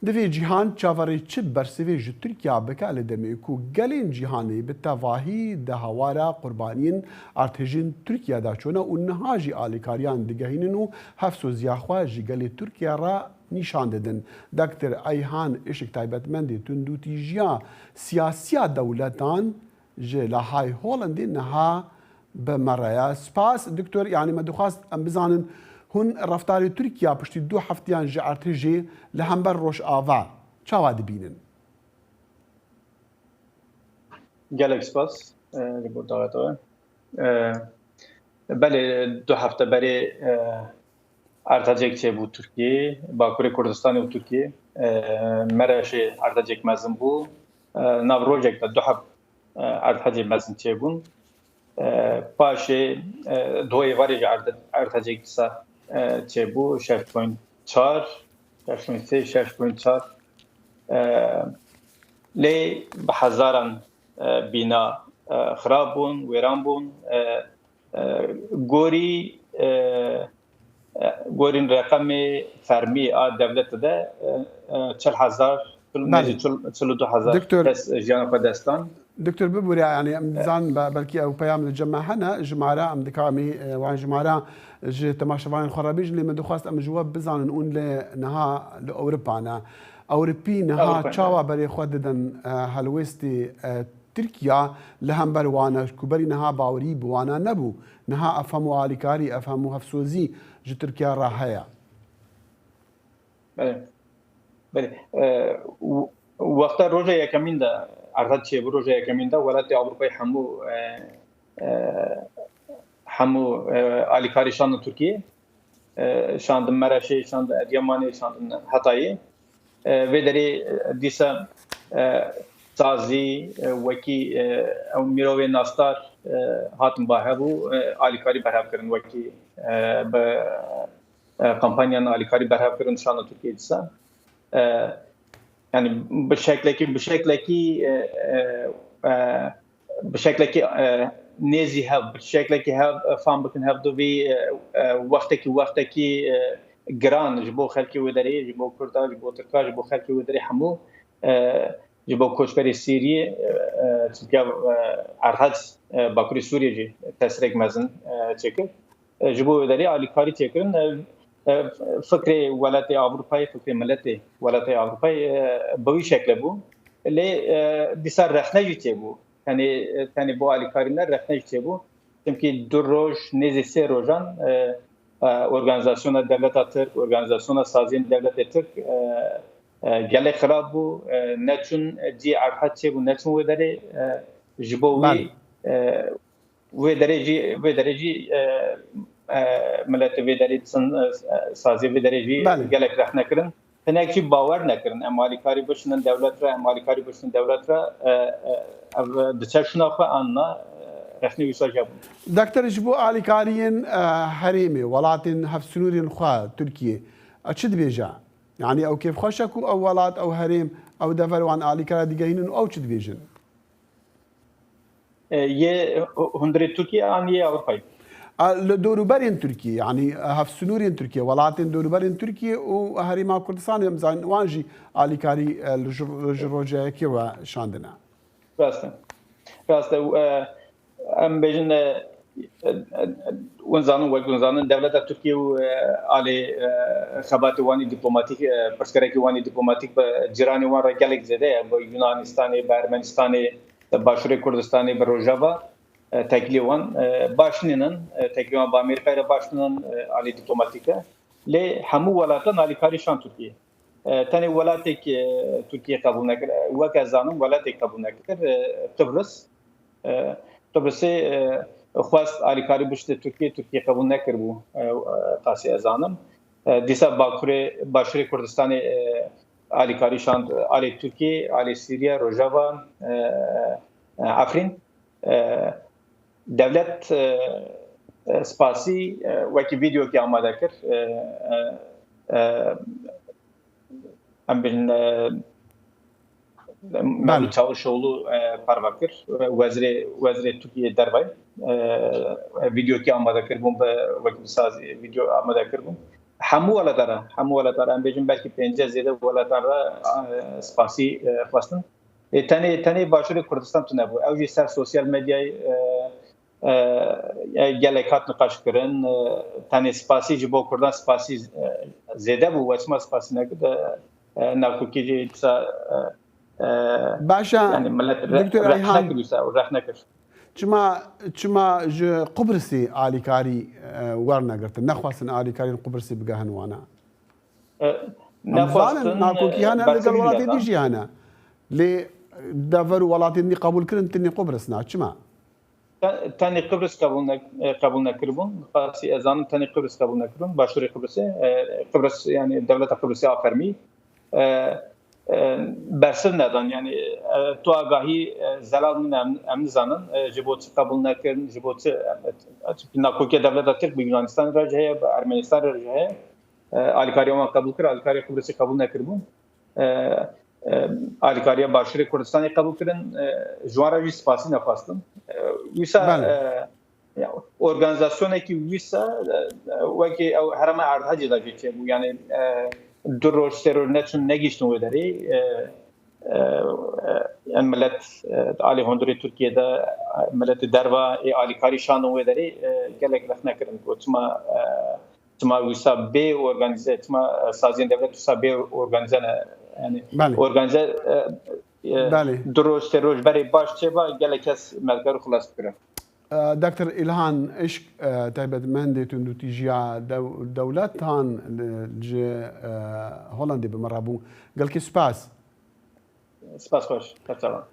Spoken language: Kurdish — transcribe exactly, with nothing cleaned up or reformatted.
Divê cîhan çaverê çi bersivê ji Tirkiya bike li demê ku gelên cîhanê bi tevahî di hawara qurbaniyên erdhêjên Tirkiya de çûne û niha jî alîkariyan digehînin û hevsoziya xwe ji gelê Tirkiya re nîşan didin. Doktor Eyhan Işık taybetmendê tundûtîjiya siyasiya dewletan ji Lahey Hollandê niha bi me re ye. Spas, Doktor, yanî me dixwest em bizanin, hûn reftarê Tirkiya piştî du heftiyan ji erdhêjê li hember Rojava çawa dibînin? Gelek spas, e, ji bo daweta we. E, belê, du hefte berê, e, erdhecek çêbû Tirkiyê, Bakurê Kurdistanê û Tirkiyê. E, Mereşê erdhecek mezin bû. E, nav rojek de du heb e, erdhecê mezin çêbûn. E, paşê, e, di êvarê jî erde-, erdhecek dîsa, e, çêbû, şeş point çar, şeş point sê, şeş point çar. E, lê bi hezaran, e, bîna, e, xirab bûn, wêran bûn. E, e, gorî, e, e, gorîn reqemê fermî a dewletê de, e, e, çil hezar, çil, Belê. nêzî çil, çil û du hezar Doktor kes jiyana xwe dest dan. Doktor, bibûre, yanî em dizanin be-, belkî ew peyam li cem me hene, jimara em dikamî, e, wan jimara ji temaşevanên xwe re bêjin, lê min dixwest em ji we bizanin, hûn li niha li Ewropa ne. Ewropî niha Ewropa ne. çawa berê xwe didin, e, helwêstê, e, Tirkiya li hember wan e, ku berî niha bawerî bi wana nebû. Niha ev hemû alîkarî, ev hemû hevsozî ji Tirkiya re heye. Belê. Belê. E, w-, wexta roja yekemîn de, erdhej çêbû roja yekemîn de, welatê Ewropayê hemû, e, e, hemû, e, alîkarî şandin Tirkiyê. E, şandin Mereşê, şandin Edyamanê, şandin Hetayê. E, vê derê, e, dîsa, e, sazî, e, wekî, e, ew mirovê nasdar, e, hatin ba hev û, e, alîkarî berhev kirin wekî, e, bi, e, kampanyan alîkarî berhev kirin şana Tirkiyê dîsa. E, yanî bi şeklekî, bi şeklekî, e, e, e, bi şeklekî, e, nêzî hev, bi şeklekî hev, e, fam bikin hev du vî, e, e, wextekî, wextekî, e, giran ji bo xelkê wê derê, ji bo Kurda, ji bo Tirka, ji bo xelkê wê derê hemû, e, ji bo koçberê Sîriyê, e, e, çimkî, e, Erhec, e, Bakurê Sûriyê jî tesirek mezin, e, çêkir. E, ji bo wê derê alîkarî çêkirin, e, e, fikrê welatê Avrupayê, fikrê miletê welatê Avrupayê, e, bi wî şekle bû. Lê, e, dîsa rexne jî çêbû. Tenê, tenê bo alîkarî ne, rexne jî çêbû. Çimkî du roj, nêzî sê rojan, e, e, Organîzasyona Dewleta Tirk, Organîzasyona Saziyên Dewletê Tirk, e, e, gelek xirab bû. E, neçûn cî, Erhec çêbû, neçûn wê derê, e, ji bo wî, Belê. e, wê derê jî, wê derê jî, e, e, miletê vê derê disin, e, saziyê vê derê jî Belê. gelek rexne kirin. Hinek jî bawer nekirin. Em alîkarî bişinin dewlet re, em alîkarî bişinin dewlet re, e, e, ev diçe şûna xwe an na, e, rexnê wî saja bûn. Doktor, ji bo alîkariyên, e, herêmê, welatên hevsînorên xwe Tirkiyê, e, çi dibêje? Yanî ew kêfxweş e ku ew welat, ew herêm, ew dever wan alîkara digehînin û ew çi dibêjin? E, yê hundirê Tirkiyê an yê Ewropayê? A, li dorûberên Tirkiyê, yanî, e, hevsînorên Tirkiyê, welatên dorûberên Tirkiyê û Herêma Kurdistanê, em zanin wan jî alîkarî, e, li ji, li ji rojeyekê we şandine. Rast e. Rast e. E, em bêjin, e, e, e, hûn zanin, wek hûn zanin, dewleta Tirkiyê û, e, alê, e, xebatê wanî dîplomatîk, e, pirsgirêkê wanî dîplomatîk bi cîranê wan re gelek zêde ye. Bi Yunanistanê, bi Ermenistanê, Başûrê Kurdistanê, bi Rojava, e, têkiliyê wan, e, baş nînin, e, têkiliyê wan bi Amerîkayê re baş nînin, e, alî dîplomatîk e. Lê hemû welatan alîkarî şan Tirkiyê. E, tenê welatek, e, Tirkiyê qebûl nekir. E, wek ez zanim, welatek qebûl nekir. E, Qibris. E, Qibrisê, e, xwest alîkarî bişte Tirkiyê, Tirkiyê qebûl nekiribû. E, e, qasî ez zanim. E, dîsa Bakurê, Başûrê Kurdistanê, e, alîkarî şand alê Tirkiyê, alê Sîriye, Rojava, e, e, Efrîn. E, dewlet, e, e, spasî, e, wekî vîdeokî amade kir. E, e, e, em bêjin, e, Mevlût Çavuşoğlu, e, parve kir. Wezirê, wezirê Tirkiyê derve. E, vîdeokî amade kiribûn, bi, wekî bi sazî vîdeo amade kiribûn. hemû welatan re, hemû welatan re, em bêjin belkî pêncî zêde welatan re, e, spasî, e, xwestin. Ê, tenê, tenê Başûrê Kurdistan tune bû. Ew jî ser sosyal medyayê, e, e, e, gelek hat niqaş kirin. E, tenê spasî ji bo Kurdan spasî, e, zêde bû. We çima spasî nekir? E, e, nakokî jî dîsa, e, e, Baş e, yani millet re-, Doktor rexne Eyhan, kir dîsa û rexne kir. Çima, çima ji Qubrisî alîkarî, e, wernegirtin? Nexwestin alîkariyên Qubrisî bigehin wana? E, Em zanin, nexwestin, nakokî e, hene, li gel bersivî welatê dî nedan. Jî hene. Lê dever û welatên dî qebûl kirin, tenê Qubris na. Çima? Te-, tenê Qibris qebûl ne-, e, qebûl nekiribûn. Qasî ez zanim tenê Qibris qebûl nekiribûn. Başûrê Qibrisê, e, Qibris, yani dewleta Qibrisê a fermî. E, e, bersiv nedan. Yani, e, tu agahî, e, zelal min em, em nizanin. E, ji bo çi qebûl nekirin, ji bo çi, e, e, nakokiya dewleta Tirk bi Yunanistanê re jî heye, bi Ermenistanê re jî heye. E, alîkariya wan qebûl kir, alîkariya Qibrisê qebûl nekiribûn. E, e, alîkariya Başûrê Kurdistanê qebûl kirin, e, ji wan re jî spasî nexwestin. E, wisa, Belê. e, ya, organîzasyonekî wisa, e, wekî ew herêma Erdhecê de jî çêbû. Yani, e, du roj, sê roj neçûn, negihiştin wê derê. E, e, e, em millet, e, alî hundirê Tirkiyê de, e, miletê derva ê alîkarî şandin wê derê, e, gelek rexne kirin. Got, çima, e, Çima wisa bê organîze, çima saziyên dewlet wisa bê organîze ne? Yani Belê. Organîze, e, e, Belê. Du roj, sê roj berê baş çêba gelek kes me dikar xilas bikire. E, Doktor Îlhan Işk, e, taybetmendê tundûtîjiya dew-, dewletan li, ji, e, Holandê bi me re bû. Gelkî spas. Spas xweş. Her çavan.